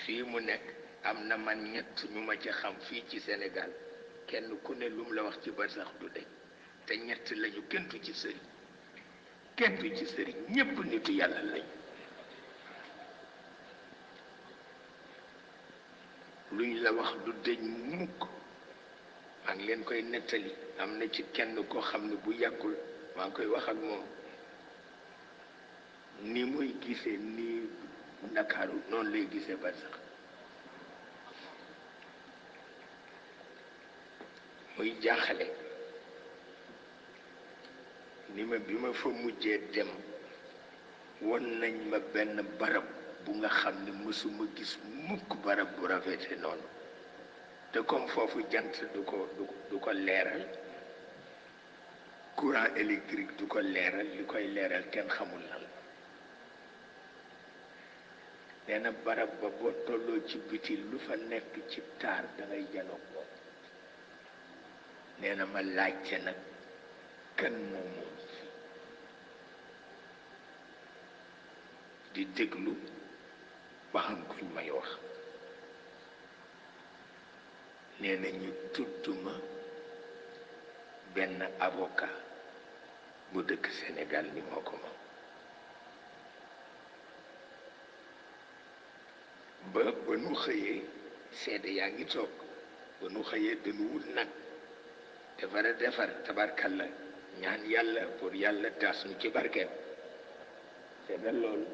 fii mu nekk am na man ñett ñu ma ci xam fii ci Sénégal kenn ku ne lum la wax ci barsax du deñ te ñett lañu kenn du ci sëriñ kenn du ci sëriñ ñépp nitu yàlla lañu luñ la wax du deñ mukk maa ngi leen koy nettali am na ci kenn koo xam ne bu yàggul maa ngi koy wax ak moom ni muy gisee nii Ndakaaru noonu lay gisee barsax muy jaaxale ni ma bi ma fa mujjee dem won nañ ma benn barab bu nga xam ne mësuma gis mukk barab bu rafete noonu te comme foofu jant du ko leeral courant électrique du ko leeral li koy leeral kenn xamul lan nee na barab ba boo tolloo ci biti lu fa nekk ci taar da ngay janoog moom nee na ma laajte nag kan moom di déglu ba xam kuñ may wax nee na ñu tudduma benn avocat bu dëkk Sénégal ni moo ko moom ba nu xëyee seede yaa ngi toog ba nu xëyee dañu wut nag defar tabarkalla ñaan yàlla pour yàlla taas nu ci barkeem seedal loolu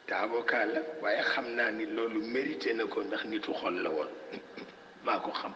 te avocat la waaye xam naa ni loolu mérité na ko ndax nitu xol la woon maa ko xam